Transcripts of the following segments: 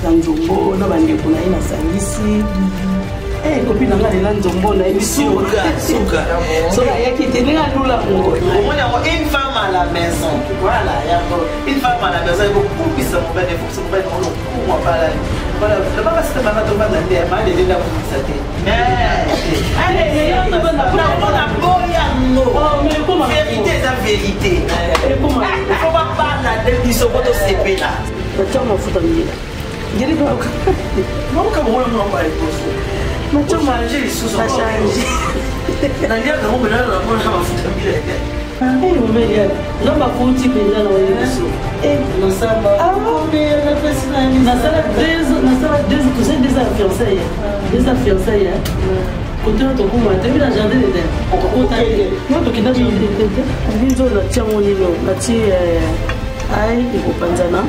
Na nzombo na bandeko na ye nasangisi. Eh, copine na nga lela nzombo na ye. Suka, suka. Soki ayaki te ndenge alula ngo. Omoni yango, une femme à la maison. Voilà, yango une femme à la maison ekokumisa mobali, ekokisa mobali nango lokumu abalani. Voilà, lobaka sika bana tovanda nde malele ndakumisa te. Namona boyango vérité eza vérité. Fo babala nde biso po tosepela. Batia mafuta mbila ngeli maoka mona moko ya liboso ochange lisusu. Bachange. Naliaka ngo mena namona mafuta mbila. Nga bafuti mpenza na oyo biso. Nasala toza deux ans fiançailles, 2 ans fiançailles. Kote oyo tokoma toyebi na jardin d'Eden, tokota te no tokenda jardin d'Eden te. Mbinzo natia ngo nino, natie ai ekopanzana.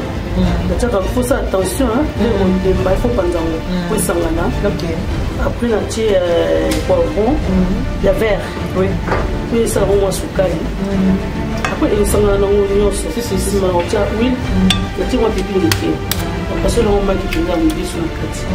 Natiaka mposa, attention nde kolemba, ifo panza ngo po esangana. Après natie poivron ya vert po esala ngo mwa sukali. Après esangana nango nyonso, nsima na kotia huile, natie mwa pipi moke, napasola yango maki mpenza mobesu na kati.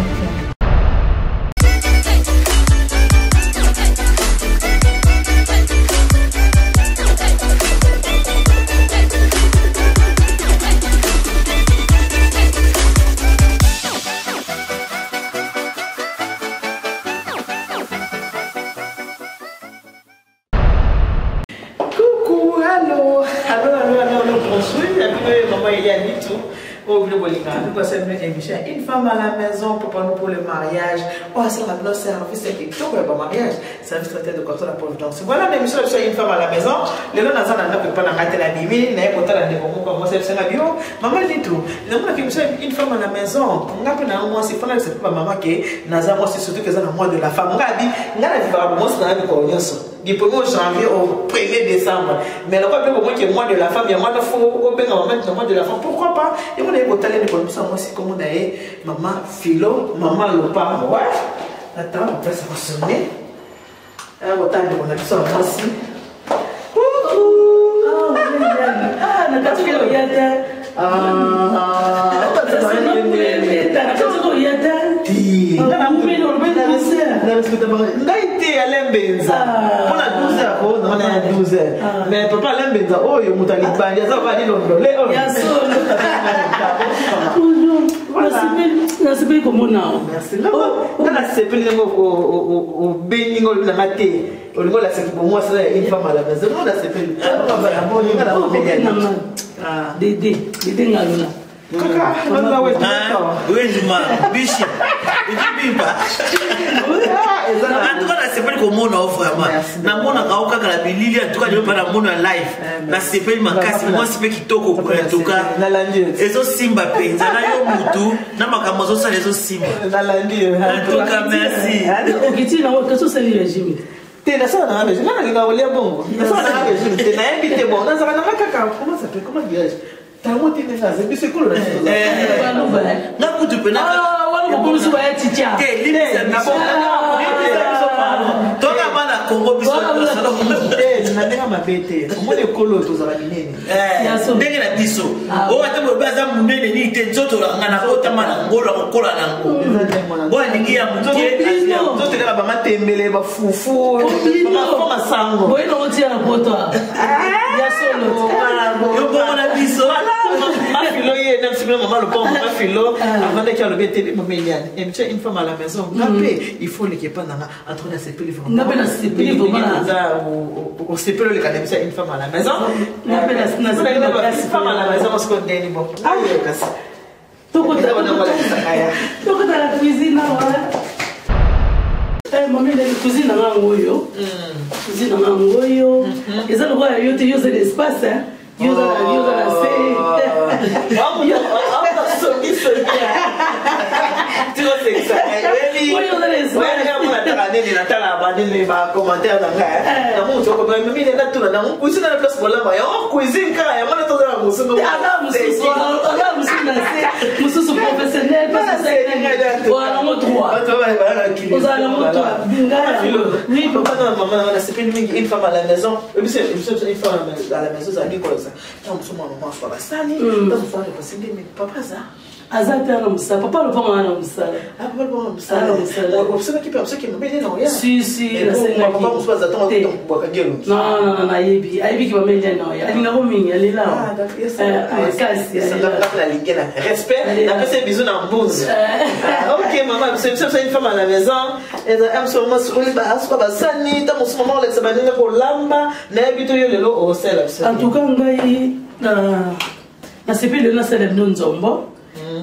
Coucou, allô, allô, allô, allô, allô, bonjour. Maman Eliane Nitu. Oh, bino bolingaka mpe kosala bino émission Une femme à la maison pour nous, pour le mariage. Oh, asalaka bino service ya kitoko ya bamariage, service traiteur de corto la providence. Voilà l'émission na biso Une femme à la maison. Lelo naza na ndako epa na ngai te, na bimi naye kotala ndeko moko yango asalisa bio mama Nitu. Namonaka émission Une femme à la maison, nga mpe na mwasi fana lesa mpe bamama ke naza mwasi, surtout ke eza na mois de la femme. Nga abi nga na vivaka bomwasi na nga mikolo nyonso du 1er janvier au 1er décembre, mais lokola mpe bomoi ke mois de la femme, yango wana fo obenga mama na mois de la femme, pourquoi pas. Yango naye kotala ndeko na biso ya mwasi, kombo na ye mama Filo, mama Lopango. Ouais, attends, place kosone kotala ndeko na biso ya mwasi. Na kati koya te, na kati koya te. Ngai te, Alembenza mpona 12 heures ko na ya 12 heures, mais papa Alembenza oyo moto alibandi aza papa alilondole oyo. Ya solo, nasepeli komona. Nga nasepeli ndenge obengi ngo, olobi nanga te olingi olasaki bomwasi na une femme à la maison. Ngo nasepeli. Dede, Dede Ngalola. Wejuma bishi ujibimba. En tout cas nasepeli komona o, vraiment namonaka o kaka na bilili. En tout cas lelo mpa namona live, nasepeli makasi. Mwasi mpe kitoko, en tout cas ezosimba mpenza na yo mutu na makambo azosala ezosimba. En tout cas merci. Okiti nango kasi osali régime? Te, nasala nanga régime, nga nalinga kolia bongo. Nasala nanga régime te, nayebi te. Bon, nazala nanga kaka, comment ça s'appelle, comment dirais-je, tango te ndenge aza biso ekolo na biso. Nga kutu mpena wana bokomisi baya titia. Te, limbisa biso, limbisa biso, pardon, toka bana Kongo biso. Te, na ndenge mabe te. Omoni ekolo tozala minene. Ndenge na biso oyo ata boyebi aza monene nini te, nzoto nga na kotama na ngolo akokola nango oyo alingi ya moke. Nzoto elaka bamatembele, bafufu, bafo masango. Boye nango tia na poto ya solo. Yo bongo na biso. Mafilo ye na biso mama Lopango, mafilo avandaki alobi ete mama Eliane, émission Une femme à la maison, nga mpe il faut leke epa nanga. En tout cas nasepeli. Nga mpe nasepeli vraiment. Osepeli oleka na émission Une femme à la maison. Nga mpe nasepeli makasi. Une femme à la maison siko ndeni bon kasi. Tokota na cuisine awa. Mami, cuisine nanga yango oyo, cuisine nanga yango oyo eza lokola yo te, yo oza na espace, yo oza na se. Songisongi nini, natala banini, bacommentaire na ngai namotokomamine, natuna nango cuisine na place kolamba yango, cuisine kaka yango na tozala mosusu. Aza mosusu, aza mosusu na se, mosusu professionnel. Ozala trois, ozala nango trois. Oui papa na mama nanga, nasepeli mingi. Une femme à la maison, biso une femme à la maison ezalaki kolakisa ntango mosusu mwa mama aswa basani, ntango mosusu arepasse ndenge papa aza. Aza te, ana mosala. Papa lopango ana mosala. Si si, non, nayebi, ayebiki mama Eliane na oya, alingako mingi, alela makasi. Respect, napesa biso na mbunzu. Ok, mama, biso biso une femme à la maison, eza mso mama sukoli asuka basani, ntango mosusu mama olekisa baninga kolamba. Nayebi to yo lelo osala biso. En tout cas, ngai nasepeli lelo nasala bino nzombo.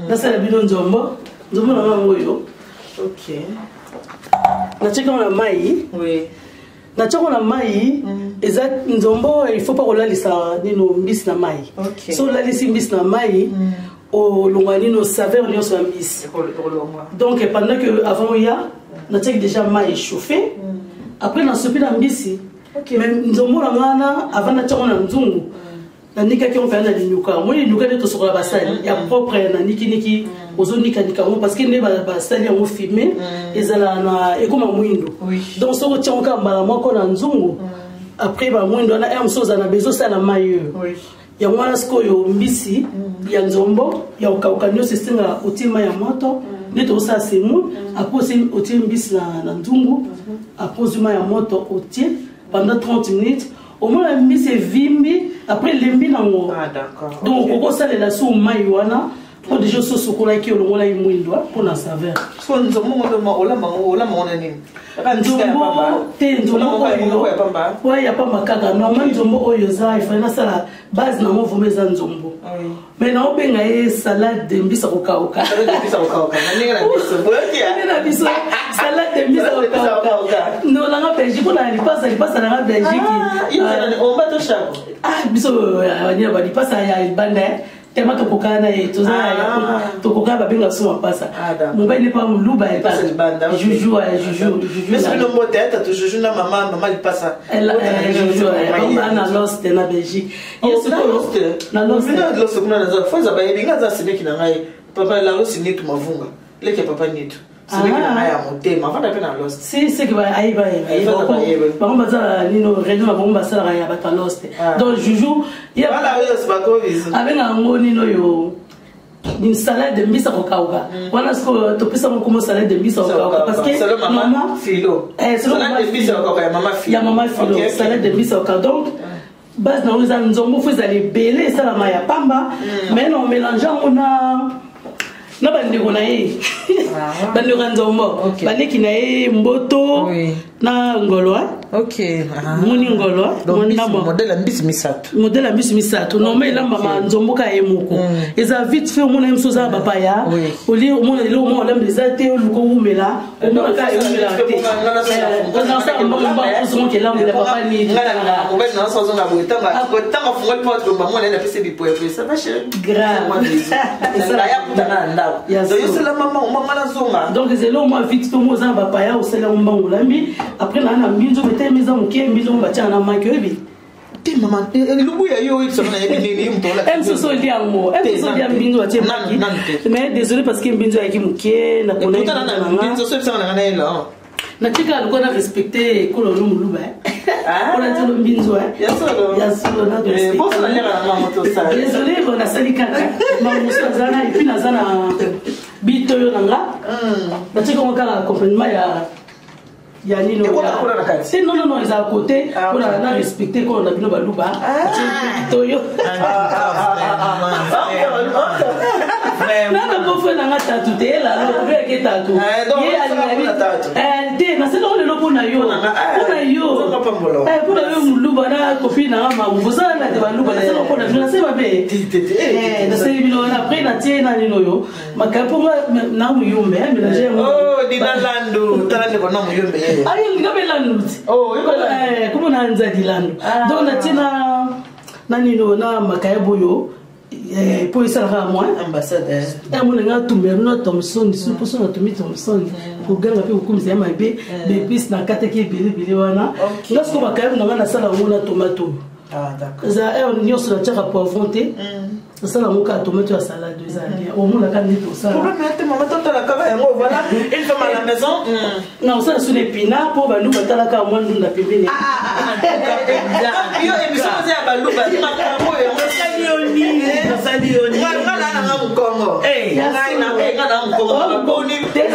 Nasala bino nzombo, nzombo na ngango oyo. Natiaki na mai, natiako na mai. Eza nzombo, il faut pas kolalisa nino mbisi na mai. So olalisi mbisi na mai, olongwa nino saveur nyonso ya mbisi. Donc pendant que avant oya, natiaki déjà mai échauffé, après nasopi na mbisi. Mais nzombo na nga wana, avant natiango na nzungu, nanikaki yango mpenza na linyuka. Omoni linyuka nde tosokola basali ya propre, na nikiniki, ozonikanika yango, parce que nde basali yango fume, ezala na ekoma mwindo. Donc soki otiango kaka mbala moko na nzungu, après bamwindo wana r mosusu ozala na besoin osala mai oyo. Yango wana sikoyo mbisi ya nzombo ya kokauka nyonso esengaka otie mai ya moto, nde tokosala semoule. Après otie mbisi na nzungu, après ozwi mai ya moto, otie pendant 30 minutes, omona mbisi evimbi, après elembi nango. Donc okoki osalela so mai wana, mpo déjà oso osokolaki, olongolaki mwindo mpona saveur. Nzombo te, nzombo oyo oyo ya pamba kaka normal. Nzombo oyo eza efali nasala base nango vraiment eza nzombo, mais naobenga ye salade de mbisa kokauka. Ndenge na biso, salade de mbisa kokauka. Nolanga Belgique mpona lipasa, lipasa nanga Belgique. Biso nini, balipasa ya libanda tema tokokana na ye, toza tokokana, babenga biso mapasa. Mobali ne pa moluba, juju, juju. Juju mbote ata to juju na mama, mama lipasa. Juju na Lost na Belgique. Ye sikoyo na Lost, Lost kuna naza foza, bayebi nga aza semeki na ngai, papa Larosi Nitu Mavunga, leki ya papa Nitu, semeki na ngai ya motema, avanda mpe na Lost. Si seki ayiba, bango baza nino réunion na bango basalaka ya bato ya Lost. Donc juju abenga yango nino oyo salade de mbisa kokauka wana. Sikoyo topesa ngo kombo salade de mbisa kokauka, parce que mama filo, ya mama Filo, salade de mbisa kokauka. Donc base nango eza nzombo, fo ezala ebele, esalama ya pamba, mais na omélange yango na bandeko na ye, bandeko ya nzombo, baleki na ye Mboto na Ngolo. Moni Ngolo. Modèle ya mbisi misato. Modèle ya mbisi misato. Normal elambama nzombo kaka ye moko, eza vite fait. Omona ye mosusu oza na bapaya, olie, omona lelo omona olamba eza te, oluka owumela, omona kaka ewumela te, ozongoka elambela papa nini. Ntango afungoli mpo bamona napesi bipoepoe, ça va chéri? Grave. Yakutana na ndako, yosala mama mama nazonga. Donc ezali omwa vite mpe mo oza na bapaya, osali yango mbango, olambi. Après naa na mbinzo betemi, eza moke, mbinzo ngo batiaka na maki, oyebi. Te mama, elubu ya yo oyebisaka na yebi nini moto. Mosusu olia yango, mosusu olia mbinzo batie maki, mais désolé, parce que mbinzo ayaki moke. Mbinzo so ebisaka na nga na yela. Natika lokola na respecte ekolo no moluba, mpona tiolo mbinzo ya solo. Désolé, bon, nasali kaka mamosu aza na, et puis naza na bitoyo na nga, natiaki yango kaka accompagnement ya nini. Te, non, non, non, eza côté mpona na respecte ekolo na bino baluba, bitoyo nana kofo nanga tatu te, elala obeyake tatu ye alingaki te. Nasali lelo mpona yo, mpona yo, mpona yo moluba na kofi nanga mamu bozalana te baluba. Nasali mpona bino, nasali mabe, nasali bino wana. Après natie na nini oyo makaya mpo na muyumbe mélange yango. Dina Landu, tala ndeko na muyumbe. Ayo nga mpe Landu ti kombo na Nzadi Landu. Donc natie na nini oyo na makaya boyo mpo esalaka mwa amonanga atumbela bino Thomson so mposo natumbi Thomson, koganga mpe kokumisa ya mabe baépices nakataki ebele ebele wana. Nga siko makayabu na nga nasala yango na tomate oyo eza heure nyonso, natiaka poivron te, osala yango kaka tomate ya salade, eza bien, omonaka nde tosala. Problème te mama, totala kaka yango. Voilà une femme à la maison. Na osala so na épinard mpo baluba talaka mwa ndunda pembeni. Yo émission oza ya baluba, makambo oyo. Osali yo nini? Osali yo nini? Nga na nanga mokongo. Mokongo. Ngai na ngai na Mokongo. Boni nga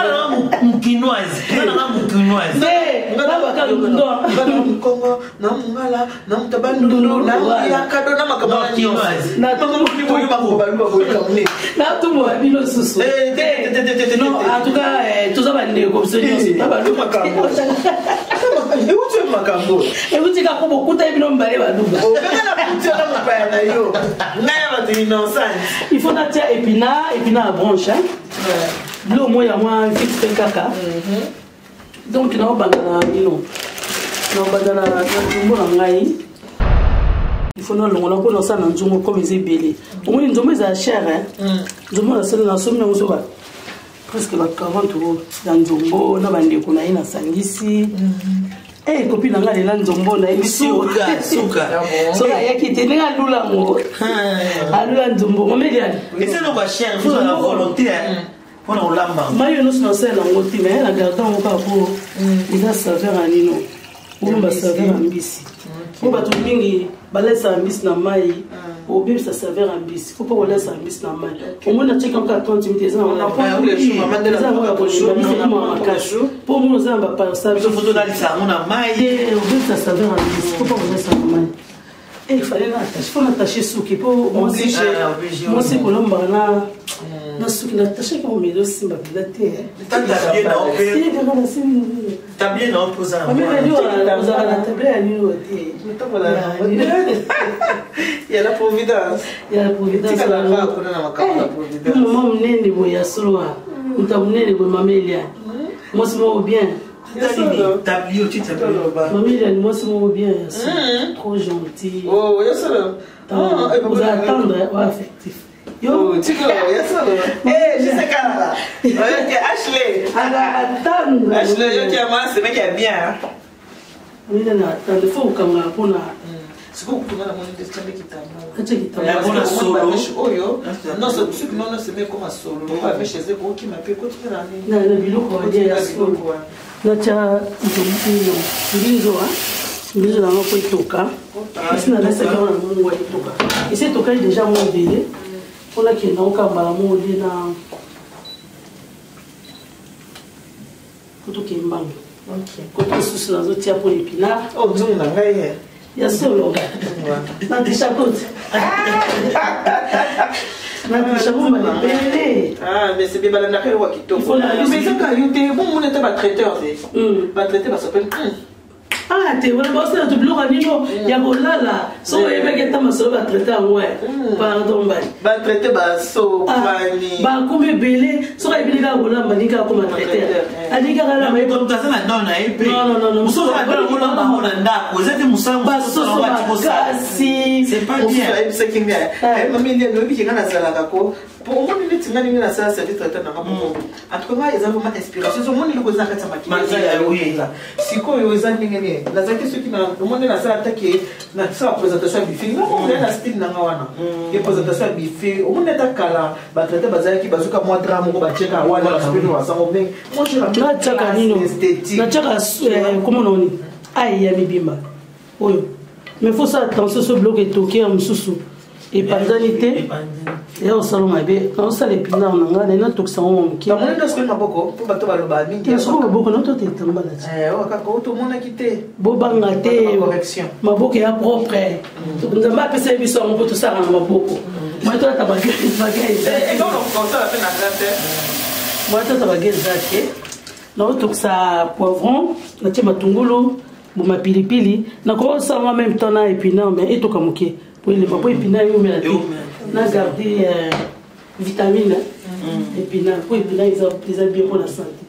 na mokinoise, nga na mokinoise. Nga na Mokongo, na Mongala, na moto Bandundu, na Yakado, na makambo na nyonso. Natumboka bino susu. Non, en tout cas, toza bandeko, biso nyonso na baluba. Euti makambo. Euti kaka bokuta bino mibale baluba. Okaka na kuti wana mopaya na yo. Ngai ya bato innocent. Il faut natia épinard, épinard à branche, hein. Biloko moko ya mwa vite fait kaka. Donc naobanda na bino, naobanda na nzombo na ngai. Il faut nalongola mpo nasala na nzongo comme eza ebele. Omoni nzombo ezala cher, hein. Nzombo nasala, nasomi yango so ba presque ba 40 € ya nzombo na bandeko na ye nasangisi. Kopi na ngai lela nzombo nayebisi yo. Suka suka. Soki ayaki te, ndenge alula yango, alula nzombo momeliani. Eza eloko ya cher, faut na volonté mpona kolamba. Mai oyo nyonso nasalela yango te, me na garde yango kaka po eza saveur ya nino, olomba saveur ya mbisi. Po bato mingi balesaka mbisi na mai, obebisa saveur ya mbisi. Fo mpo kolesa mbisi na mai, omoni natiaki yango kaka 30 minutes, eza eza yango ya kolemba, mbisi ekoma makasi po omoni oza na baparsa. Biso faut tolalisa yango na mai. Te, obebisa saveur ya mbisi, fo mpo kolesa na mai. Il fallait na attacher, faut n'attacher suki po mwasi Ah, obligé. Mwasi kolombaka na suki na attacher ko melo simba mpenza te. Tablier na yo mpe. Te, kaka na simbi. Tablier na yo mpe oza na Mamela, mwana. ozalaka na table ya nini te? Ya la Providence. Ya la Providence. Tikalaka kuna na makambo ya Providence. Mama monene boye ya solo, moto ya monene boye, mama Elia, mwasi moko bien. Tali tablier, oti tablier. Mama Elia, mwasi moko bien ya solo, trop gentil. Oh, ya solo. Oza tendre, oyo affectif yo. Oh, tikalo, ya solo. Eh, je sais kala. Ok, Ashley. Azalaka tendre. Ashley, yo qui a c'est mec qui est bien, hein. Mina na tendre, fo okangaka mpona Sikoyo kutuna na moni nde kitambala. Atia kitambala. Ya mpona solo. Oyo non, soki nono seme ekoma solo lokola mèche eza ekokima mpe ekotika na nini. Na biloko balia ya solo. Natya nzombo, mbinzo, mbinzo nango po etoka. Esi nalesaki yango na mongo ya etoka, esi etokaki déjà mwa ebele mpona kende yango kaka mbala moko lie na po tokende mbango. Kote lisusu nazotia mpo épinard. Oh, nzungu na ngai ye. Ya solo, natisha kote, natisha bombala ebele. Ah, mais c'est bien, balandaka eloko ya kitoko. Il faut Mais ezaka yo te, bomona ete batraiteur te, batraiteur basopeli. Ah te, wana basala to biloko ya nino ya kolala. Soki oyebaki ata masolo, batraite yango, pardon mbali. Batraité basopani. Bakomi ebele. Soki ayebili kaka kolamba, alingi kaka koma traiteur, alingi kaka alamba ye. Moto aza na don na ye mpe. Non, non, non, non. Mosusu aza na don kolamba yango na ndako, eza te mosala. Basoso makasi. C'est pas bien. Ayebisaki ngai, mami Eliane, oyebiki ngai nazalaka ko po omoni neti ngai ndenge nasala service traiteur nanga moko. En tout cas ngai eza vraiment inspiration. So omoni eloko eza na kati ya Makila, oui. makila. Sikoyo eza ndenge nini nazalaki, soki omoni nasala atake nasala présentation ya buffet nga moko na style nanga wana ye, présentation ya buffet. Omoni ata kala batraiteur bazalaki bazuka mwa drap moko batieka wana, basopeli basango ndenge moi je ramène Natiaka nino. Esthétique. Natiaka komona oni ai ya mibimba oyo, mais faut sala attention so biloko etoke ya mosusu epanzani te, ya kosala mabe. Naosala épinard na ngai, naye natokisa yango moke. Namoni nde soki maboko mpo bato baloba mingi. Soko maboko naotota etambala ti. Oyo kaka oyo tomonaki te. Bobanga te. Correction. Maboko ya propre, Nzambe apesa ye biso yango mpo tosalaka na maboko. Moye tolata bague eza te. Ekosala mpe na nga te. Moye tolata bague eza te. Naotokisa poivron, natie matungulu, mbuma, pilipili. Nakosala en même temps na épinard, mais etoka moke po elemba, po épinard eumela te. Na garde vitamine épinard, po épinard eza bien mpona santé.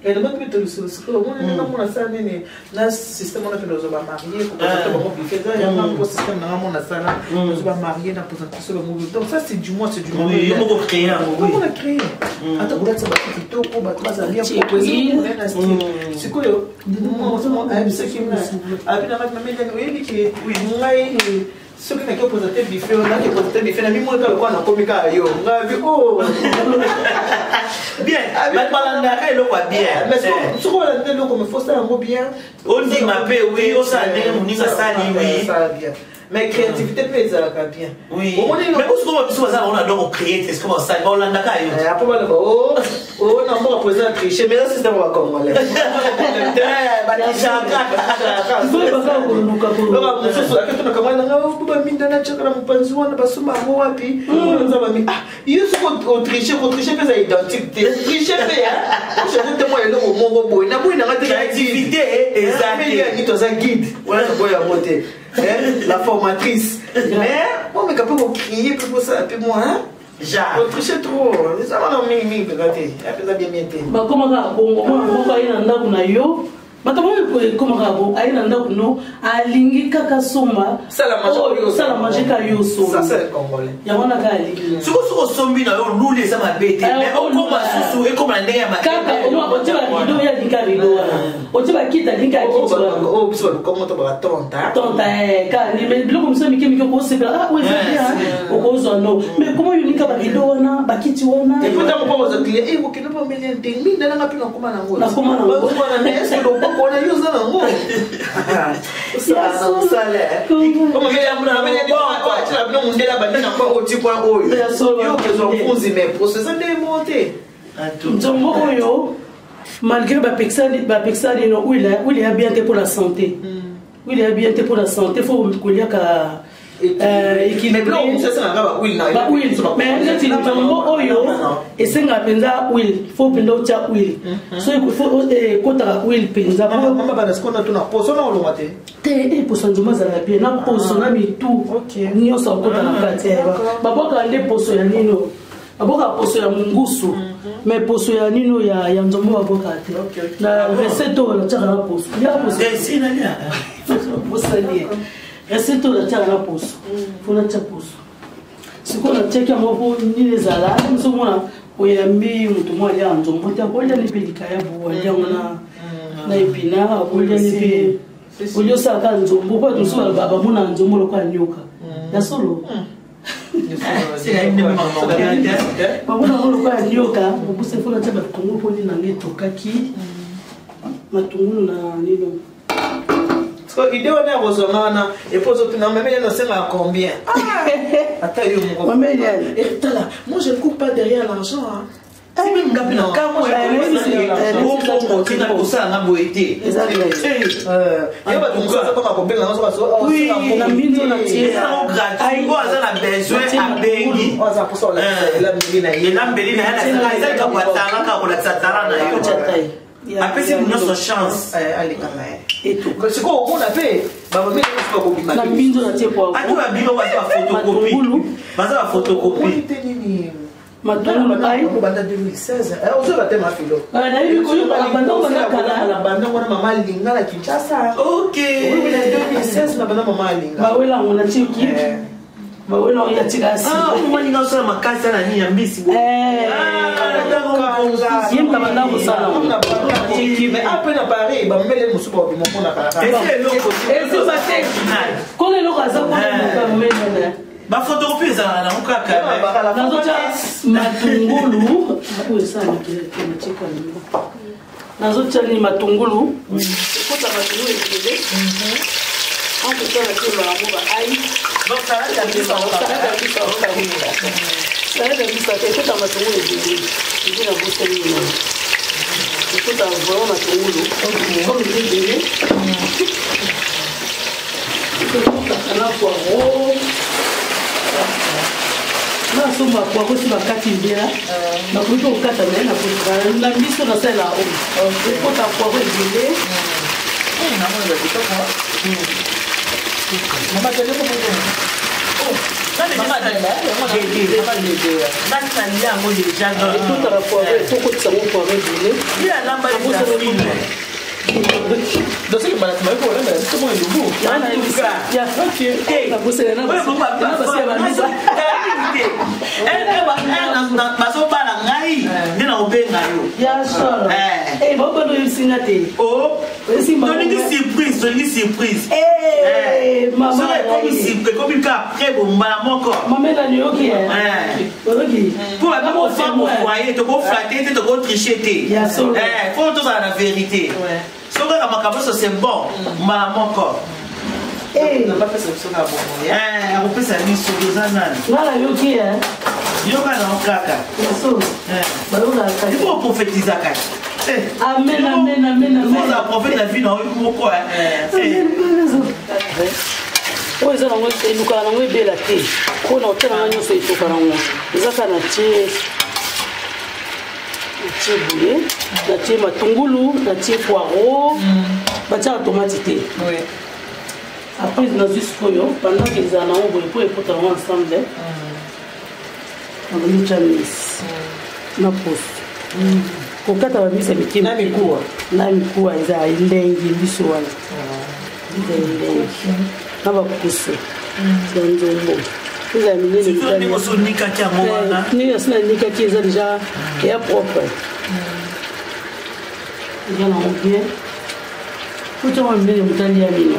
Elobaki mpe tolisolo. Sikoyo omoni ndenge mona asala nini na système wana mpe nazwa bamarie kopresente bango buffet. Eza yanga mpo système nanga mona asala, nazwa bamarie na présentation bango. Donc ça, c'est du moi, c'est du moi. Oui, yo moko créé yango, oui. Moko na créé, ata kolatisa bato kitoko, bato bazala bien proposé na style. Sikoyo ayebisaki abi nanga, mameliani, oyebi ke ngai soki naki oprésente buffet, naki oprésente buffet na mimoi kaka lokola nakomi kaka yo ngai bi o. Bien, bato balandaka eloko ya bien. Mais soki olanda eloko, mais fosala yango bien. Ondima mpe, oui, osala ndenge moninga asali, oui. Osala bien. Mais créativité mpe ezalaka bien. Oui. Mais bosiko biso baza bango na donc créer te sikoyo basali baolandaka yo. Apo baloba o o na mboka président triche, mais eza système ya bacongolais. Batrichaka. Mosusu aketunaka mwana nanga baminda natiaka na mopanzi wana, basomba yango wapi? Nzambe, ah, yo soki otriche, kotriche mpe eza identique te. Triche mpe ochange te mwa eloko moko boye na boye nanga te. Créativité eza te. Nito aza guide wana, toboya yango te, la formatrice, mais omeka mpe kocréer mpe kosala mpe mwa genre otriche trop, eza wana mingimingi mpenza te, mpenza bien bien te. Bakomaka bongo, mwana moko aye na ndako na yo, bato moko ekomaka bo aye na ndako no, alingi kaka somba sala manger ka yo somba. Yango wana kaka alingi. Soki osombi na yo luli, eza mabe te, mais okoma susu ekoma na ndenge ya mabe. Kaka otie barideau, ye alingi rideau wana, otie bakiti, alingi akiti wana. Oyo biso baluka moto bakatonta. Tonta kaka, mais biloko mosusu mike mike okosepela, ah oyo eza bien, okozwa no, mais comment yolinga barideau wana, bakiti wana? Et puis ntango mpo kozwa client, eh, okende mpo omeli te minda nanga mpe nakoma nango. Nakoma nango. Wana, mais est-ce que loboko wana yo oza nango? Osala atyela bino mundele abandi na kwa oti kwa oyo yo okezwa mpunzi, mais poso eza ndenge moko te. Nzombo oyo, malgré bapekisa nino huile ya bien te pour la santé, huile ya bien te pour la santé, faut koliaka équilibré. Bahuile, mais neti nzombo oyo esengaka mpenza huile, faut mpenza otya huile, so ekotaka huile mpenza. Mama, bana sikoyo tuna poso na olonga te. Te, poso ya nzombo ezalaka bien na poso na mitu nyonso akota na kati. Babwakaka nde poso ya nino, babwakaka poso ya mungusu, mais poso ya nino ya nzombo babwakaka te. Na recette oyo natiaka na poso ya poso, bosali recette oyo natiaka na poso, faut natia poso. Sikoyo natiaki yango mpo nini? Ezala moso omona oyambi moto moko alia nzombo te, akoliani mpe likayabu, aliango na épinard, akoliani mpe olie osalaka nzombo, mpo bato mosusu bamona nzombo lokola nyoka ya solo, bamona yango lokola nyoka. Obusa, faut natia matungulu mpo nini nanga etokaki matungulu na nino. Idée wana ya kozwanga wana, epo ozotuna mama Eliane, osengaka combien? Ata yo moko tala, moi je ne cours pas derrière l'argent, hein. Nga mpe na kamwe kosalanga boye te. Yo bato mosusu azopaka kobenga. Na mbinzo na tie. Gratuit, oyo aza na besoin abengi. Aza mposa elambeli na ye. Elambeli na ye eza likambo ya tala, kaka kolakisa tala na yo, apesi nyonso chance. Alekanga ye sikoyo, omona mpe bamameli mosusu bakobima. Na mbinzo na tie poivron. Ati babino baza baphotocopie, baza baphotocopie. Te nini? Matungulu ai. Banda 2016 ozoyoka te, mafilo. Nayebi koyoka banda banda kala. Na banda wana mama alinga na Kinshasa. Ok. Na 2016 na banda mama alinga. Bawela yango na tie kipe, bawela yango ya tika. Mama alinga osala makasi na nini ya mbisi. Ye mta banda kosala. Mais après na Paris, bamele mosusu babima mpona kalaka. Esimba te, kolo eloko aza kolo momene. Baphotocopie ezalaka nango kaka. Nazotya matungulu oyo esala makila te, natika yango. Nazotya nini? Matungulu, ekota matungulu ebele entre temps natie bango baai. Donc salade ya mbisi. Salade ya mbisi ekota matungulu ebele ezi na bosali nini, ekota vraiment matungulu comme eza ebele, ekotaka na poireau. Nasomba poireau si bakati mbela, nakoki mpe kokata naye na miso, nasalela oyo ekota poireau ebele. Namoni kitoko. Mama tele ko mama Nani nalia yango déjà. Ekotaka poireau, ekokotisa ngo poireau ebele. Ye alamba film. Donc soki mbala nsima yoki olambela biso mwa elubu. Te, bazobala ngai nde na kobenga yo. Ya solo, babanda oyebisinga te. Tolingi surprise, tolingi surprise. Soki ekomi surprise, ekomi ka après bombala moko. Mama Elani, oyoki? Oyoki? Mpo babi femme au foyer, tokoflatter te, tokotriche te, faut tozala na vérité. Soki kaka makambo nyonso c'est bon mbala moko. Akopesa biso toza nani? Nga nayoki. Yoka nango kaka. So bayokaka. Il faut prophétisaka. Amen, amen, amen, amen. Oza prophète na vie na oyo moko. Oyo eza nango, elukaka nango ebela te, mpo na otala nga nyonso etoka nango. Eza kaka na tie, natie boye, natie matungulu, natie poireau, batiaka tomati te. Après nazwi sikoyo, pendant ke ezala nango boye mpo ekota yango ensemble, nabandi tya mbisi na poso, kokata bambisi ya mike. Na mikuwa. Na mikuwa eza elengi. Mbisi wana eza elengi na bakusu ya nzombo, eza ya minene. Ndenge osonikaki yango wana. Ndenge asi nanikaki, eza déjà eya propre, eza nango bien. Otiango minene, moto alia mino,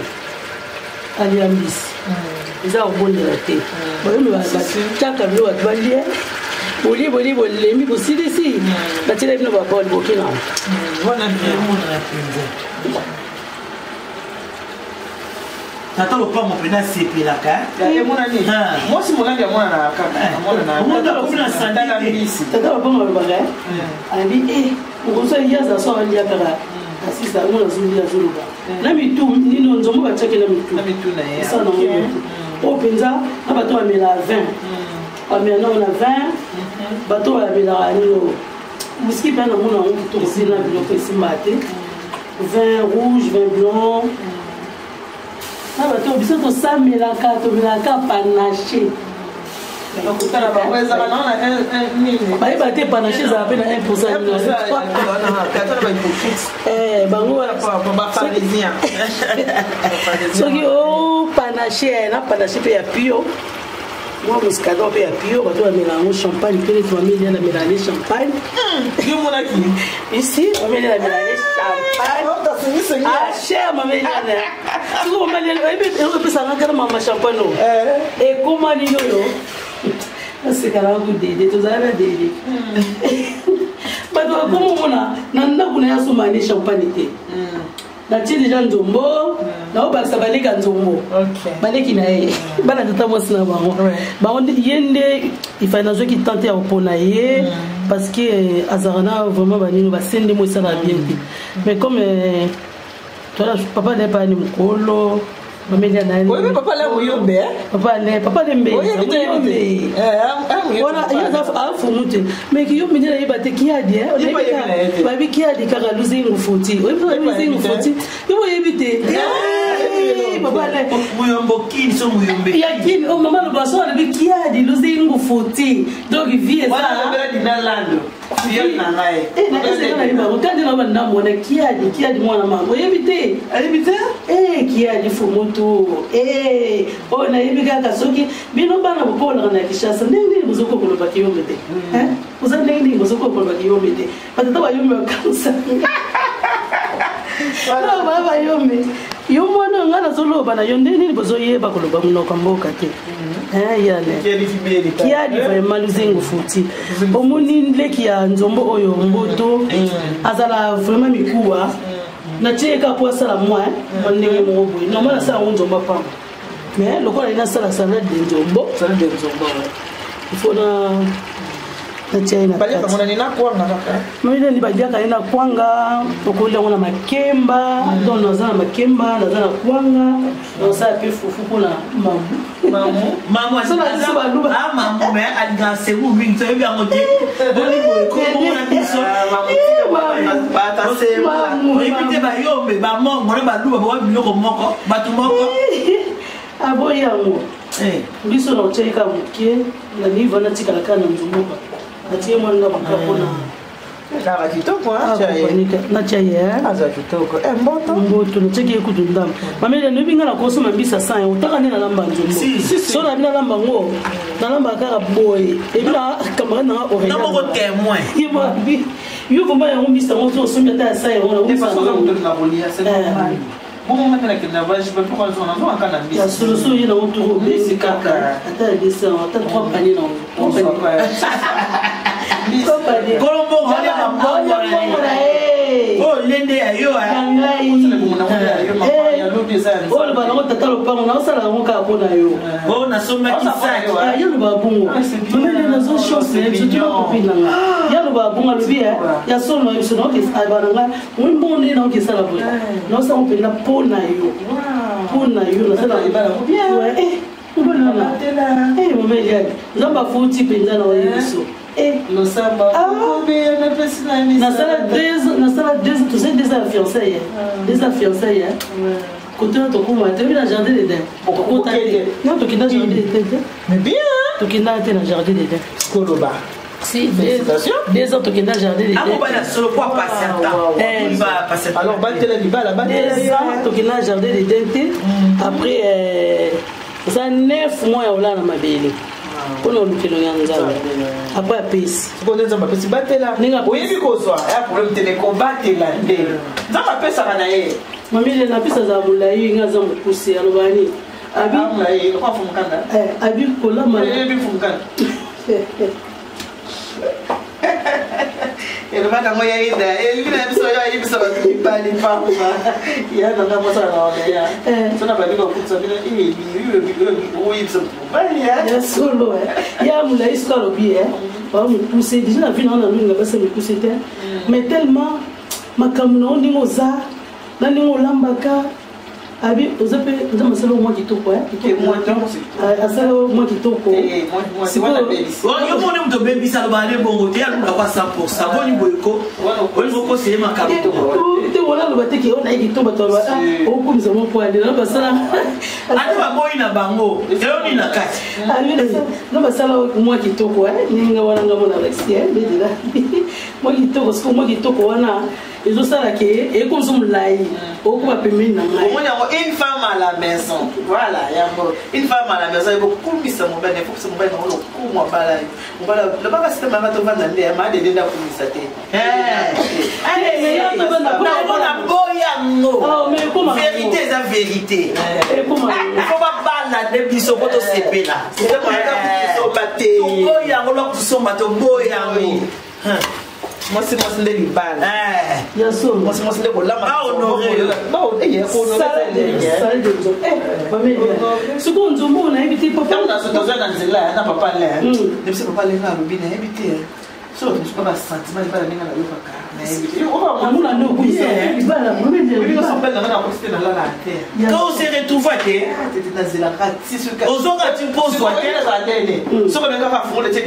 alia mbisi, eza kobondela te. Bayomi batiaka bino bato balia, bolie, bolie, bolembi, bosilisi, batiela bino babole, boke nango. Wana bien. Emonana mpenza tata lopango mpena asepelaka. Emonani mwasi molandi amonanaka kaka. Amonanaka mbisi. Tata lopango alobaka, abi e okoso ye aza so alia kaka asisa yango, nazolia, azoloba na mitu nino nzombo batiaki na mitu. Na mitu na ye. Esala nango motu oyo mpenza na bato bamela vin, bamela nango na vin, bato bamelaka nino whisky mpe namona yango kitoko mpe na biloko esimbaka te, vin rouge, vin blanc, na bato biso tosamelaka, tomelaka panache. Bakotala bango ezala nao na nini. Bayeba te panache ezala mpe na 1. Kata na bahypocrite. Bango bapharisien. Soki o panache na panache mpe ya pio, mwa muscador mpe ya pio, bato bamela yango champagne mpe neti mameli na melane champagne. Yo monaki. Ici mameli na melane champagne. Ah, cher mameliane, soki mameliane oyebi eloko epesanga kaka mama champagne o ekoma nini oyo nasekala ku dede, tozala na dede, bato bakoma omona na ndako na ye asomba ne champagne te. Natie déjà nzombo, naobakisa baleka nzombo, baleki na ye, bana tata mwasi na bango. Bango ye nde ifai nazwaki tante ya kopona ye, parce que azalaka na vraiment banino basende mo esalaka bien te. Mais comme tola papa na ye payani mokolo bamelia na ye. Oyebi papa la moyombe? Papa ne, papa ne mbe. Oyebi te, oyebi te. Wana ye aza afumu te, mais kiyombe nde nayeba te kiadi. Ye pa yebi na ye te. Bayebi kiadi kaka luzingu futi, oyebi luzingu futi, yo oyebi te. Papa ne Muyombo kini so muyombe. Ya kini o mama loba so alobi kiadi luzingu futi, donc vie eza Wana alobela dina lando fiel na ngai. Kandi na banda mwana kiadi, kiadi mwana mama, oyebi te? Ayebi te. Kiadi fumutu oyo nayebi kaka soki bino bana bokolaka na Kinshasa, ndenge nini bozokoka koloba kiyombe te? Oza ndenge nini bozokoka koloba kiyombe te? Batata bayombe bakanisa baa bayombe. Yo mwana oyo ngai nazoloba na yo, ndenge nini bozoyeba koloba monoko ya mboka te? Yane Kiadi kibeli. Kiadi vraiment luzengo futi. Omoni leki ya nzombo oyo mboto azala vraiment mikuwa, natie kaka po asala mwa mwa ndenge moko boye. Normal asala yango nzombo apamba, mais lokola ye nasala salade de nzombo. Salade de nzombo. Il faut na natia ye na Baliaka kati. monani na kwanga kaka. Mamilani baliaka ye na kwanga, okolia yango na makemba. Donc naza na makemba, naza na kwanga, nasala mpe fufu mpona mamu. Mamu. Mamu. So na biso baluba. Ah, mamu me alingaka seku mingi, toyebi yango te. Boni boye komona biso. Batasema. Oyebi te, bayombe, bamongo na baluba bawa biloko moko, bato moko. Aboyi yango. Biso na otiaki kaka moke na livre, natikala kaka na nzumbuka, natie mwa ndambo kaka mpona Kaka kitoko. Natia ye. Aza kitoko. Mboto. Mboto natiaki ye kutu ndambo. Mamele noyebi nga nakosoma mbisa san yango taka nde nalamba nzombo. Si, si, So na bino nalamba ngo, nalamba kaka boye ebi na camarade nanga. Na moko témoin. Orebi yo vraimen yango mbisa yango so osombi ata ya sa yango. De façon oza moto na kolia, c'est normal. Bongo nga mpe nakende na voyage, mpe mpo nazongaka na mbisi. Ya soloso ye nango toko obengi kaka ata ya 200, ata 3 panier nango. Kolo mbongo alia mambongo mbongo na ye. Oyo lende ya yo. Ya ngai. Oyo oloba nango tata lopango, naosala yango kaka mpo na yo. Oyo nasombaki sac. Ye alobaka bongo, mamele nazo chance na ye biso tuna copine na nga. Ye alobaka bongo, alobi ya solo na ye biso naoke aba na nga moi mbongo ndenge naoki esala boye, naosala mpenza mpo na yo, mpo na yo nasala mobali wana. Mama Eliane, Nzambe afuti mpenza na oye biso. Nasala deux, tozali 2 ans ya fiançailles, 2 ans fiançailles. Kote oyo tokóma toyebi na jardin d'Eden, tokota te. Non, tokenda jardin d'Eden te. Mais bien. Tokenda te na jardin d'Eden. Koloba. Si, 2 ans tokenda jardin d'Eden. Akobala solo po apatienta. Alors batela libala, batela. 2 ans tokenda jardin d'Eden te. Après eza 9 mois ya kolala na mabele mpona olukelo ya Nzambe, après apesi. Sikoyo nde Nzambe apesi, batela. Oyebi kozwa ya problème te, kobatela nde Nzambe apesaka na ye. Mamile napesi, azala molai, nga aza mokuse. Aloba nini? Abi kolama. Abi elobaka yango ya yeda elingi na biso oyo ayebisa bato mibali pamba ya nanga mosala na wana ya so na babi kokutisa bino oyebisa moto mobali. Ya solo ya molai, soki alobi ba mokuse déjà na vie na wana nalinga basi mikuse te, mais tellement makambo na yo ndenge oza na ndenge olambaka, abi oza mpe Nzambe asala mwa kitoko, asala mwa kitoko. Yo moni moto obebisa, aloba ale bongo te, alungaka kwa 100. Boni boyeko olingi okoseye makambo. Te, wana aloba te ke oyo naye kitoko, bato baloba okumisa mo po ale na basala. Ate baboyi na bango, eyo nini na kati? Na basala mwa kitoko ndenge wana, nga mona alexi ndedela mwa kitoko. Siko mwa kitoko wana ezosala ke ekomisa molai, okoma pembeni na ngai. Omoni yango, une femme à la maison, voilà yango, une femme à la maison ekokumisa mobali, ekokisa mobali nango lokumu. Abala yo mobali, lobaka système yanga, tovanda nde maadede nde akumisa te. Naomona boyango, vérité eza vérité, fo babala nde biso po tosepela. Toboyango, lwa kusomba, toboyango. Mwasi mwasi nde libala. Ya solo. Mwasi mwasi nde kolamba. Bahonore. Sikoyo nzombo nayebi te. Papa toza na nzela na papa Lin, nebisi papa Lin alobi nayebi te so bato mosusu ba sentiment libala ndenge nayokaka, nayebi te. Namona nde okumisa libala. Nanga nakosi te, nalala te. Quand on se retrouve te, nazelaka ti ozonga ti mposwa te. Ezala ndene soki olingi kaka fungola te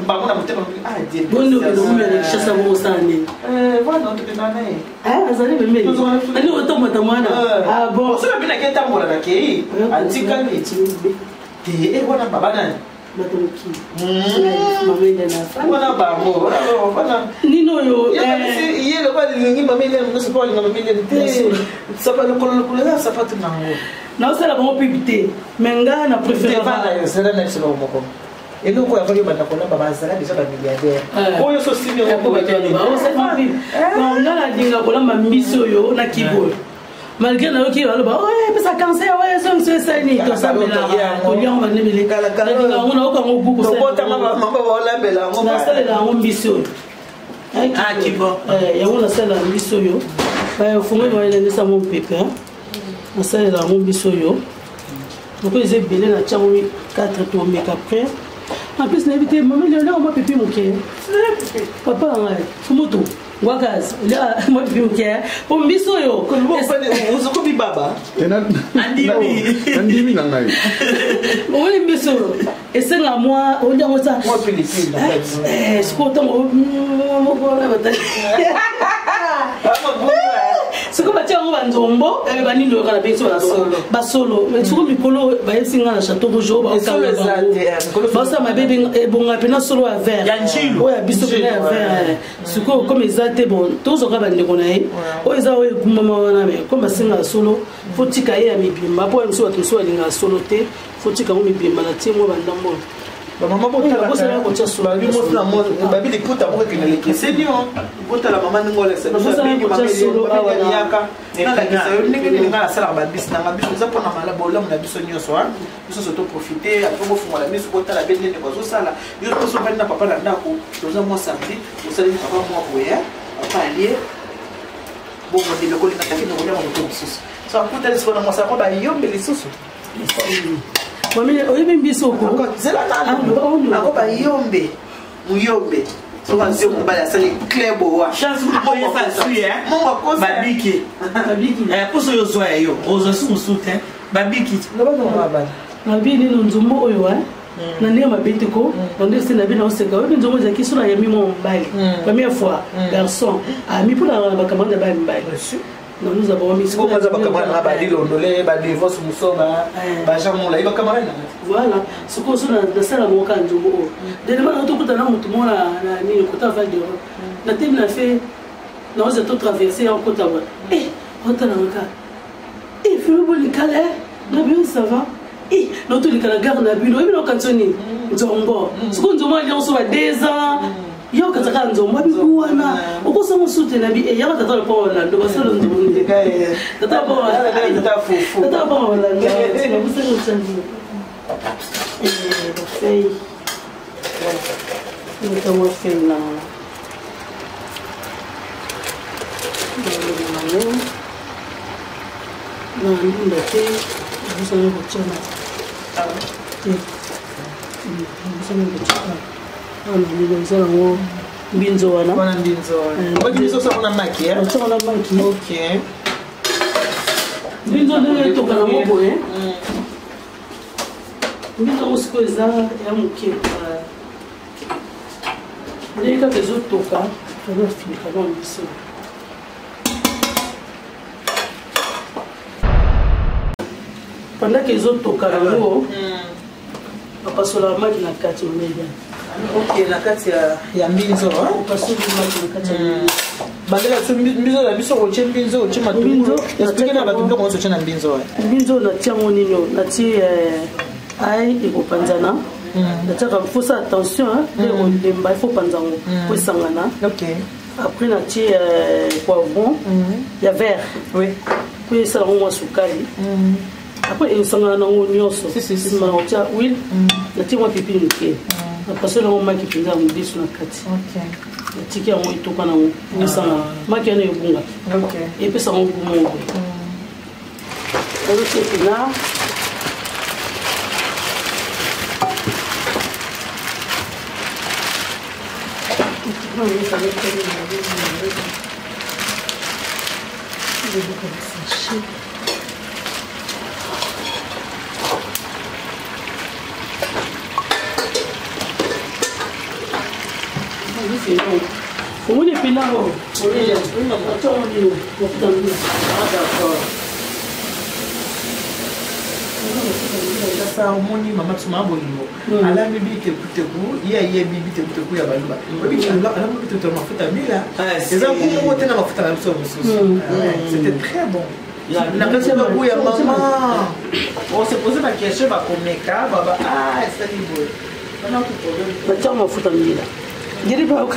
bango na motema. Bonde okende komela na Kinshasa bongo, osala nini? Voilà, tokendaka na ye. Azali pembeni ani otombata mwana? Ah bon. Soki abinaki etambola, nakei, atikali te wana baba nani. Bato mokili, mama na wana bango. Nini oyo? Ye lokola alingi mama Eliane nyonso, mpo alinga mama Eliane te, lokolo lokolo eza sapatu nango. Naosala bango pibi te, mais nga na préférera zela na biso moko eloko oyo avaki banda kolamba, bazala déjà ba milliardaire oyo so simi. Nga nalinga kolamba mbisi oyo na kiboyo, malgré nayoki baloba oyo epesa cancer, oyo ezongiso esani, tosambelaka koliango bandebele, nalinga yango, nayoka yango buku. Nasalela yango mbisi oyo. Yango nasalela mbisi oyo, fungoli baelendisa mo mpepe, nasalela yango mbisi oyo. Loko eza ebele, na tiango 4, tomeka après. En plus nayebi te, mama lelo mwa pipi moke, papa na ngai fumutu ngwakazi mwa pipi moke po mbisi oyo. Ozokomi baba. Nandimi na ngai. Omoni mbisi oyo esenga mwa oliango sa sikoyo ntango moko sikoyo batia yango banzombo, banini oyoka na biso basolo. Sikoyo mikolo bayebisi nga na Chateau Rouge oyo baosala mabe, ebonga mpena solo ya vert oyo ya biso mpena ya vert. Sikoyo comme eza te, bon, tozwaka bandeko na ye oyo eza oyo egumbama wana, mais comme basengaka solo, fo tika ye ya mibimba, mpo ya mosusu bato mosusu balingaka solo te, fo tika yango mibimba na tie mwa bandambo oyo. Bamama botalakababi liputa moko ekende lekeseni o botala mama ndenge olakisa biso yaka, nalakisa yo ndenge nini ngai nasalaka babisi nanga. Biso eza mpona bolamu na biso nyonso, biso nyonso toprofite. Apres bofungola miso, botala be ndenge bazosala. Yo toso ovandi na papa na ndako, toza mwa samedi, osaleli papa mwa boye, papa alie bongo ndenge kolinga taki na kolia moto mosusu. So akutani sikoyo na mwasi yango bayombe lisusu. Mami, oyebi mbisi oko zela nanu ako bayombe muyombe soki azwi mobali asali cleboa Chance oyo azwi mongo akosa babiki babiki poso oyo ozwa ya yo ozwa su mosusu te babiki nabi nino nzombo oyo na ndenge mabe te ko na ndenge se nabi naoseka oyebi nzombo ezalaki so nayambi mwa mobali première fois garçon ami mpo na bacamarade ya baya mibali naluza bango misikoaza bacamarade na balilondole badivorce moso bajean molai bacamarade na voilà sikoyo so nasala bango kaka nzombo oyo delema na tokuta na motu moko na nini kota val d'europe na temi na fe naoza to traverse ya okota ba e otalanga kaka e filo bolikala na bino ça va naotoleka na gare na bino oyebi naokanisa nini nzombo sikoyo nzombo aliango so ba 2 ans yo okataka kaka nzombo abiku wana okosa mosusu te na bi yaka tata lopa olando basala nzombo nde tata lopa olando nabosani otandi bafei ntango fei na yango na ndunda te nabosani kotia na te nabosani kotia awa na ndunda eza nango mbinzo wana otiaka na maki mbinzo ndenge etoka nango boye mbinzo yango sikoyo eza ya moke ndenge kaka ezotoka tozofinika mwa biso. Pendant que ezotoka yango, bapasolaka maki na kati omelia. Ok, na kati ya mbinzo opasoli maki na kati ya mbinzo. Bandela biso mbinzo na biso, otie mbinzo, otie matungulu, explike na bato biloko nyonso otie na mbinzo. Mbinzo natie yango nini, natie ai ekopanzana, natiaka fosa attention nde ekolemba, ifo panza yango po esangana. Après natie poivron ya vert po esala yango mwa sukali. Après esangana nango nyonso, nsima na kotia huile, natie mwa pipili moke, napasoli yango maki mpenza ya mobesu na kati, natiki yango etoka nango esangana, maki wana ebunga epesa yango goût moko boye. Nazotia épinard. Omoni épinard oyo, atia nini, mafuta mbila. Sasa omoni mama biso mama bolingo alambi bitekuteku, ye ayebi bitekuteku ya baluba, oyebi alambi bitekuteku ya mafuta mbila, eza goût moko te na mafuta na biso mosusu. C'était très bon napesi bagoût ya mama. On se pose baquestion, bakomeka baba ah esali boye. Batia mafuta mbila ngeri baoka.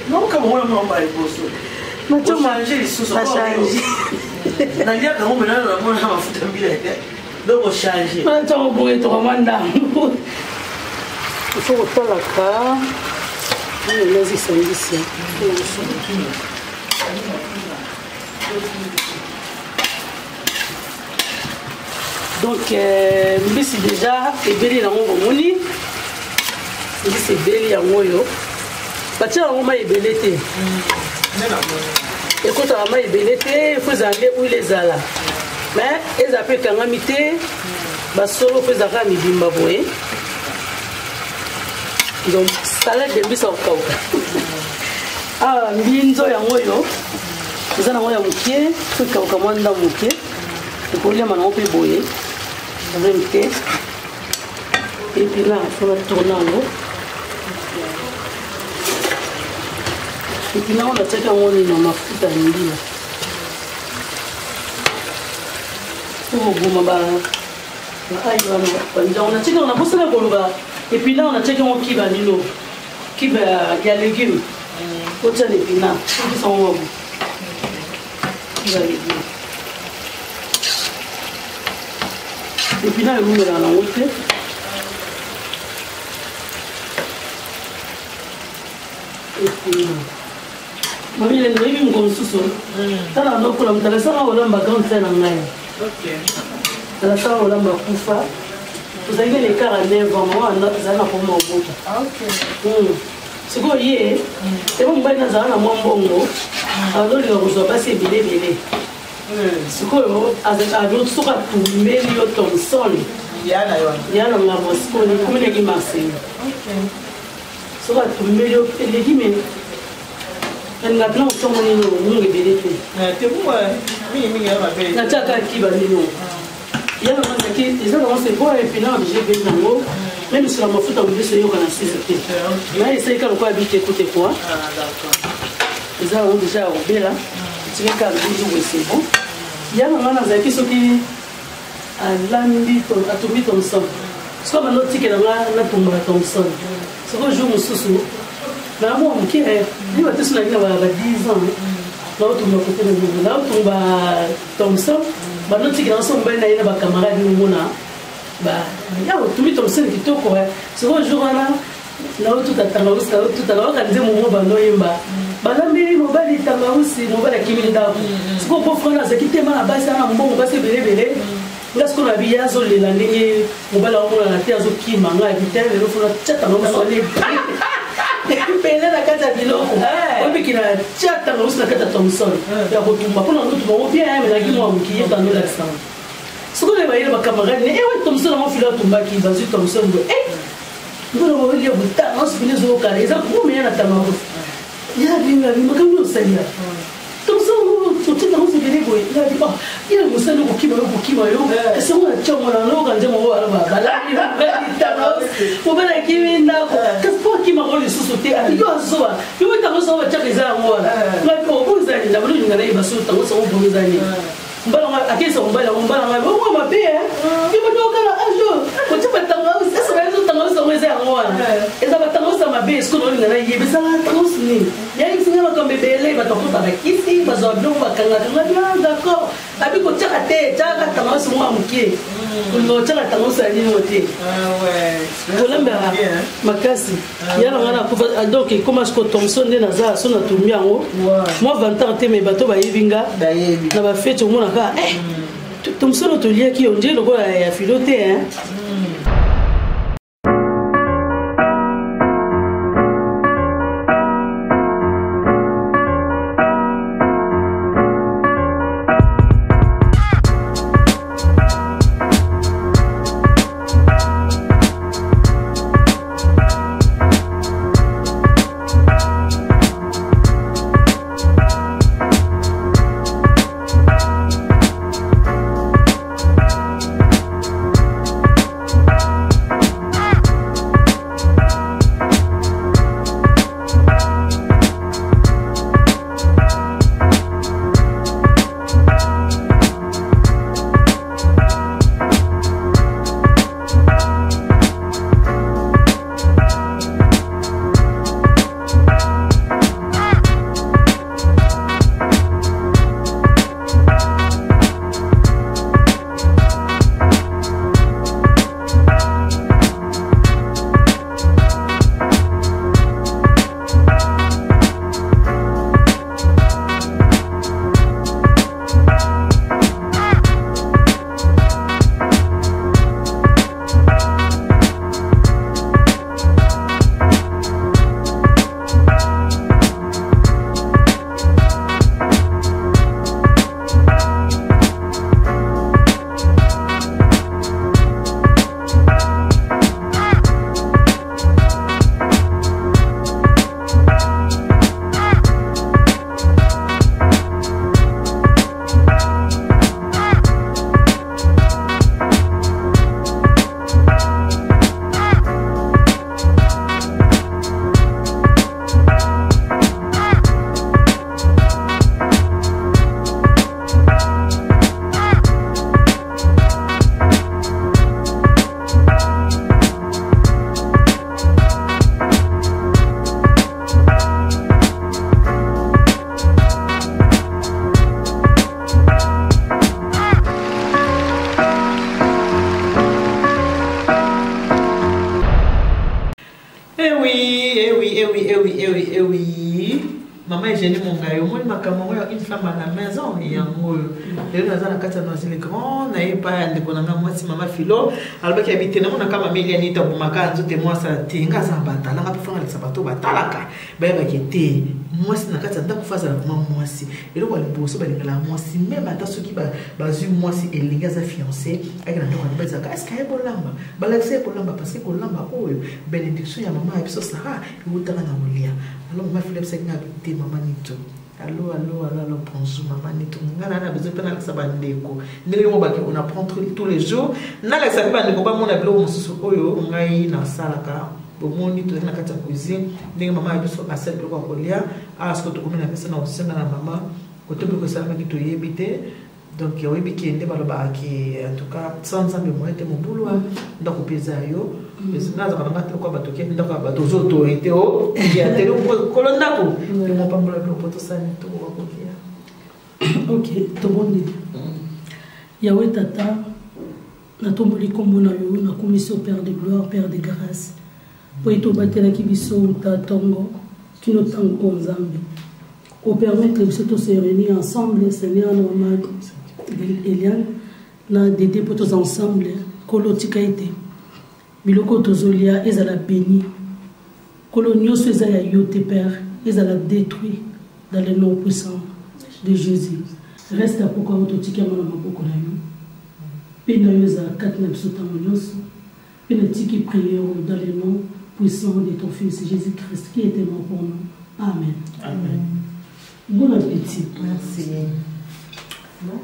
Naoka bango na mama liboso ochange lisusu. Nachange. Naliaka yango mena namona mafuta mbila, donc ochange. Ntango boye etoka mwa ndambo, ifo kotalaka nini nazisangisi. Donc mbisi déjà ebeli nango, bomoni mbisi ebeli yango oyo, batia yango mai ebele te, ekotaka mai ebele te, fo ezala nde huile ezala, mais ezala mpe ekangami te, basolo mpo ezalaka mibimba boye. Donc salade de mbisi akokauka. Awa mbinzo yango oyo eza nango ya moke, so ekauka mwa ndambo moke, ekoliama nango mpe boye, problème te. Épinard, fo na tourne yango. Épinard oyo natiaki yango nini na mafuta ya mbila po koboma baail wana banjango natiaki yango. Nabosana koloba, épinard natiaki yango kiba nino, kiba ya légume. Otia na épinard, okisa yango wabu kiba ya légume. Épinard elumelaka nango te. Épinard Mami lelo oyebi mokolo mosusu tala lokola moto alasaka kolamba grande sœur na ngai alasaka kolamba kufa tozalaki na écart ya 9 ans mama azali na koma obota sikoyo ye ebo mobali nazala na mwa mbongo azolinga kozwa basi ebele ebele sikoyo soki atumbeli yo thomson ya na ngambo sikoyo ekominaki marseille soki atumbeli yo eleki me nalinga mpena kotongo nini mungu ebele te natiaka kiba nini ya na mazaki eza nango c'est bon epina oblige ebeli nango meme sila mafuta mobeso eyoka na sisi te na esalika lokola bitekute kua eza yango deja ya kobela etikaka mbinzu boye c'est bon ya na ngai nazalaki soki alambi atumbi thomson soki abanda otikela nga natumbaka thomson soki jour mosusu na mwa moke ni bato so naki na ba 10 ans naotumba kote na ngongo naotumba thomson banda otikela nga so mobali na ye na bacamarade nomona ya otumbi thomson kitoko soki jour wana naotuta tangawusi naotuta nayoka nzembo moko bando oyemba balambi mobali tangawusi mobali akimi ndako sikoyo po frana azalaki tema na basi ana mbongo basi ebele ebele nga sikoyo na biye azolela ndenge mobali aomonana te azokima nga abi te lelo fona tia tangawusi wana ebele na kati ya biloko oyebiki na tia tangawusi na kati ya thomson ya kotumba mpona ndotumba ngo bien melaki mwa moki ye tandolakisanga sikoyo bayele bacamarade ne ewe thomson yango filo atumbaki bazwi thomson boye Mbona bolia butanga osipili ezokala eza kume ya na tamaro ya binga makambo osali ya tomsongo totinda osipili boye ya bi oh ya mosali kokima yo kokima yo kasi ngo na chango na loka nzembo ngo wana balali tamaro mobali akimi ndako kasi po akima ngo lisusu te yo azoba yo ntango sango batiaka eza yango wana ngai obo ezali na bolinga na ye baso ntango sango bomi ezali mbala nga akesa mobali yango mbala nga bongo mabe eh yo bato okala ajo kotia batangausi ese bayezo tangausi yango eza yango wana eza batangausi ya mabe esiko naolinga nayeba ezala tangausi nini yayebisi nga makambo ebele bato bakota bakisi bazwa biloko bakangaka nga bien d'accord abi kotiaka te tiaka tangausi mwa moke kolinga kotiaka tangausi ya nini te kolambaka makasi ya na ngai nakufa ah, donc ekoma siko thomson nde naza so natumbi yango mwa vantard te me bato bayebi nga na bafeti omonaka eh, thomson oyo toliaki yo nde lokola ya filo te hein Eh oui, eh oui, eh oui, eh oui, eh oui, eh oui. Mama Eugénie Mongayi, omoni makambo yango ya une femme à la maison yango oyo. Lelo naza na kati ya Noisy le Grand, naye epai ya ndeko na ngai mwasi mama Philo, alobaki ya bite namonaka mama Eliane ete abomaka nzoto mwasi asala te, ngai aza na batala ngai mpe fanga alakisa bato batalaka bayebaki te mwasi na kati ya ndako fa azala vraimen mwasi. Eloko ya liboso balingala mwasi meme ata soki bazwi mwasi elingi aza fiancé ayeke na ndako ya mobali ezalaka est-ce que aye bolamba, balakisa ye kolamba parce que kolamba oyo bénédiction ya mama ya biso Sarah ewutaka na kolia. Alors mama Philippe ayebisaki ngai te mama Nito. Allo, allo, allo, allo, bonjour mama Nito. Nga na na besoin pe nalakisa bandeko. Ndenge yo baki on apprend tous les jours. Nalakisa pe bandeko bamona biloko mosusu oyo ngai nasalaka. Bomoni tozali na kati ya cuisine ndenge mama ya biso asali biloko ya kolia. Awa sikoyo tokomi na mesa na kosenga na mama kote biloko esalamaki toyebi te. Donc oyebi ke nde balobaka ke en tout cas sans nzambe moyen te mobulu ndako mpe eza yo. Nazalaka na ngai te lokola bato ke ndako ya bato oza autorité o ya te kolo ndako yo mopambola biloko tosali tokoka kolia. Ok, tobondeli. Yawe tata, natomboli nkombo na yo, nakumisi yo Père de gloire, Père de grâce, po ete obatelaki biso uta ntongo kino ntango oyo Nzambe opermettre biso to se réunir ensemble, Seigneur, na mama Eliane na Dede, po toza ensemble. Nkolo, tika ete biloko tozolia ezala béni. Nkolo, nyonso eza ya yo te Père, ezala détruit dans le nom puissant de Jésus. Reste ya poko yango totiki yango na maboko na yo, mpe na yo ezala kati na biso ntango nyonso. Mpe natiki prière dans le nom puissant de ton Fils Jésus-Christ qui était mort pour nous. Amen. Amen. Bon appétit. Merci. Bon,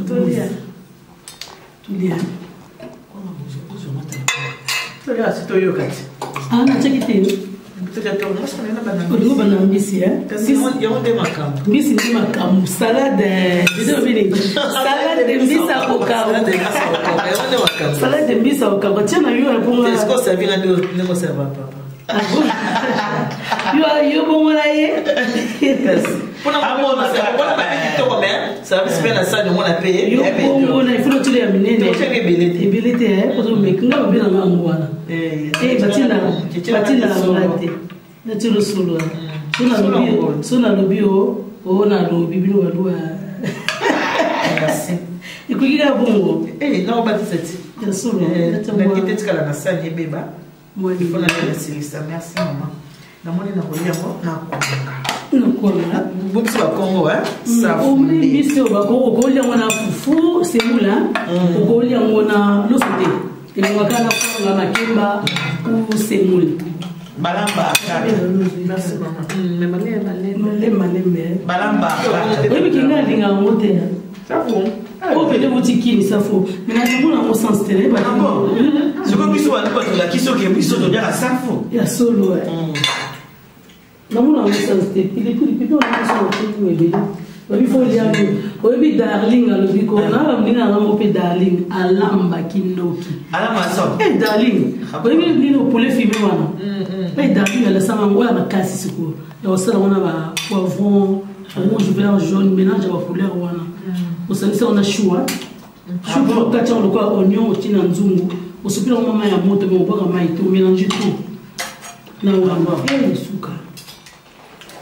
tolia. Tolia. Tolia si toyoka ti. Ah, natiaki te. Olingo bana mbisi, yango nde makambo. Mbisi nde makambo. Salade salade mbisi akokauka. Salade mbisi akokauka. Tia na yo ya bongo. Est-ce que ça vient ndenge oserva papa? Yo yo bongo na ye. Mpona kitoko me service mpe na sani omona mpe yo bongo na ifo otile ya minene. Totiaka ebele te. Ebele te, ozomekinga babelanga yango wana. Batinda batinda nga te. Nati losolo. So nalobi o nalobi bino baluwa. Ekoki kaka bongo. Naobatisa ti. Ya solo. Nalingi te tikala na sani ebeba. Ifo nasilisa. Merci mama. Namoni na kolia yango nakonga. Nakonga. Bobiso bakongo safu. Biso bakongo okolia yango na fufu semula, okolia yango na loso te. Elongaka na konga makemba ou semule. Balamba kaka. Merci mama. Mais malembe malembe. Malembe. Balamba kaka. Oyebi ki nga alinga yango te. Safu. Oyo pete boti kini safu. Mais na namona yango sens te. Sikoyo biso bato batolaki soki biso toliaka safu. Ya solo. Namona yango sens te. Pilipili pipi wana biso na ebele. Oyebi fo lia ngo. Oyebi darling alobi ko na ba mlinga na mpe darling alamba kindoki. Alamba so. Eh darling. Oyebi nini poulet fumé wana. Eh darling alasanga ngo ya makasi sikoyo. Ya kosala wana ba poivron rouge, vert, jaune, mélange ya ba couleur wana. Osangisa wana chou. Chou okati yango lokola oignon otie na nzungu. Osopela yango mama ya moto mais obwaka mai te, omélange tout. Na wana. Eh suka.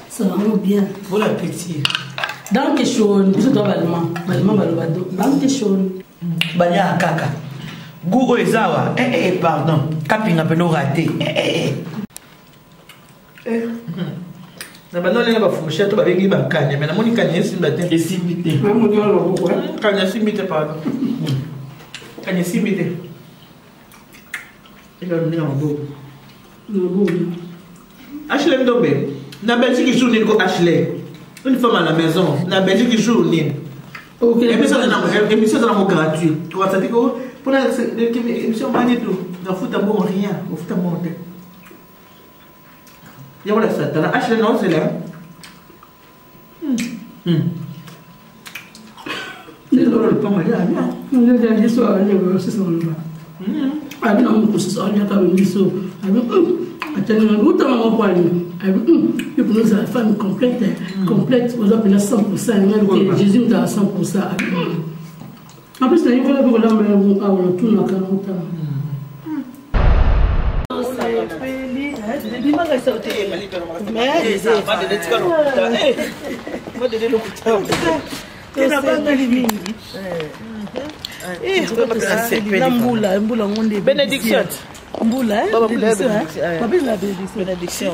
Ça va bien. Bon appétit. Danke schön. Biso toa balema. Balema baloba danke schön. Balia kaka. Goût oyo eza awa. Eh eh pardon. Kapinga pe no raté. Eh eh. Na banda olinga ba fourchette babengi ba kanya, mais namoni kanya esimba te. Esimbi te. Kanya esimbi te pardon. Kanya esimbi te. Eka ndinga maboko. Maboko. Ashley Ndombe, na Belgique jour nini ko Ashley? Une femme à la maison, na Belgique jour nini? Ok. Émission eza nango gratuit. Tokasati ko mpona émission mani tout. Nafuta mbongo rien, ofuta mbongo te. Yango la satana Ashley na ozela. Lelo lopango eza bien. Ndio biso ndio sisi oloba. Abi na mukususu aliaka biso. Abi atani na uta mama kwani. Abi yo kunoza femme complète, complète oza pena 100% ngani te Jésus mta 100%. Abi en plus na yokola ko lamba yango awa na tuna kana uta. Nabangani mingi na mbula, mbula ngo nde Bénédiction. Mbula. Babela bénédiction.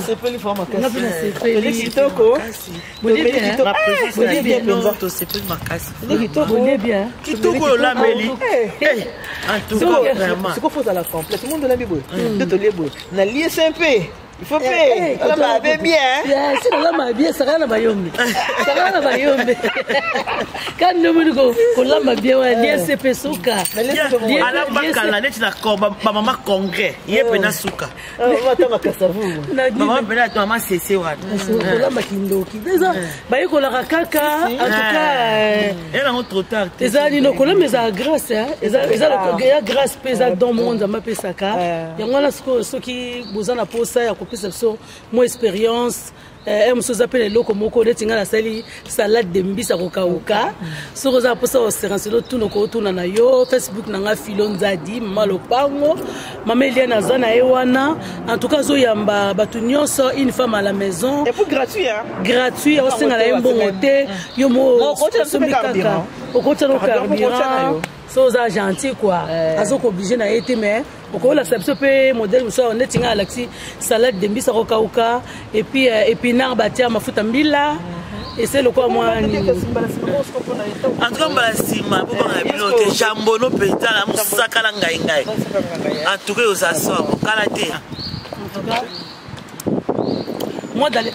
Sepeli kitoko. Tosepeli makasi. Kitoko. Kitoko olambeli en tout cas, vraiment. Siko faut ozala complet monde. Olambi boye nde tolie boye, naliese mpe il faut mpe olamba abe bien. Si nalamba bien, sakana na bayombe, sakana na bayombe. Kandi ndomoni kolamba bien wana, liese mpe suka. Alamba kala neti na bamama congrès, ye mpena suka. Matanga kasavu. Mama mpena, mama sese wana. Kolamba kindoki eza bayekolaka kaka, en tout cas. Ye nango trop tard te. Eza nino, kolamba ezala grâce, eza grâce mpe eza don moko Nzambe apesaka. Yango wana sikoyo, soki boza na posa ya kopesa biso mwa expérience, mosusu eza mpe na eloko moko neti ngai nasali salade de mbisa kokauka, soki oza na mposa koserenseigner, otuna, okotuna na yo Facebook na ngai, Filo Nzadi, mama lopango, mama Eliane aza na ye wana. En tout cas, azoyamba bato nyonso, une femme à la maison. Et puis gratuit, hein. Gratuit, osenga na ye mbongo te. Yo mo osombi kaka, okotia no carburant so oza gentil quoi. Azokoobliger na ye te, mais okolakisa biso mpe modèle mosusu neti ngai alakisi salade de mbisa kokauka et puis épinard batia mafuta mbila, ese lokola mwa nini. En tout cas, mbala nsima bobanga bino te, jambono mpenza na mosaka na ngai ngai. En tout cas, oza somo kala te. En tout cas,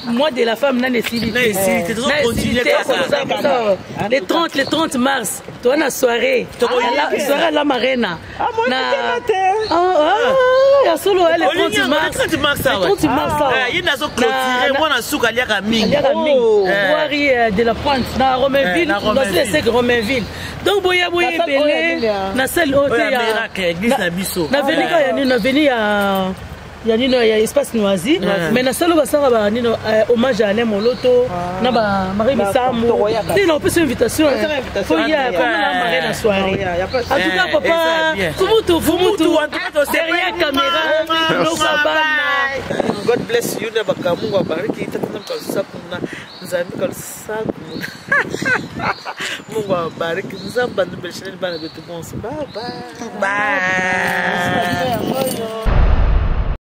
mois de la femme nani esili. Na esili te, tozocontinue kaka. Le 30, le 30 mars, toza na soirée, soirée la marena na ya solo, le 30 mars. 30 mars. Le 30 mars. Ye nazoclôturer mwana suka, aliaka mingi. Aliaka mingi, Boari de la Pointe na Romainville, dans le sec Romainville. Donc boya boya ebele na salle oyo te. Ya église na biso. Na veni ka ya nini, na veni ya nino ya espace Noisy, mais na salo basala ba nino hommage à Alain Moloto na ba Marie Misamu. Te na opesa invitation, faut ya comme na Marie na soirée. En tout cas, papa Fumutu, Fumutu derrière caméra, loka bana. God bless you na baka, Mungu abariki tata na kalusaku na Nzambe kalusaku. Mungu abariki, Nzambe andubelisheni bana betu bonso. Bye bye. Bye.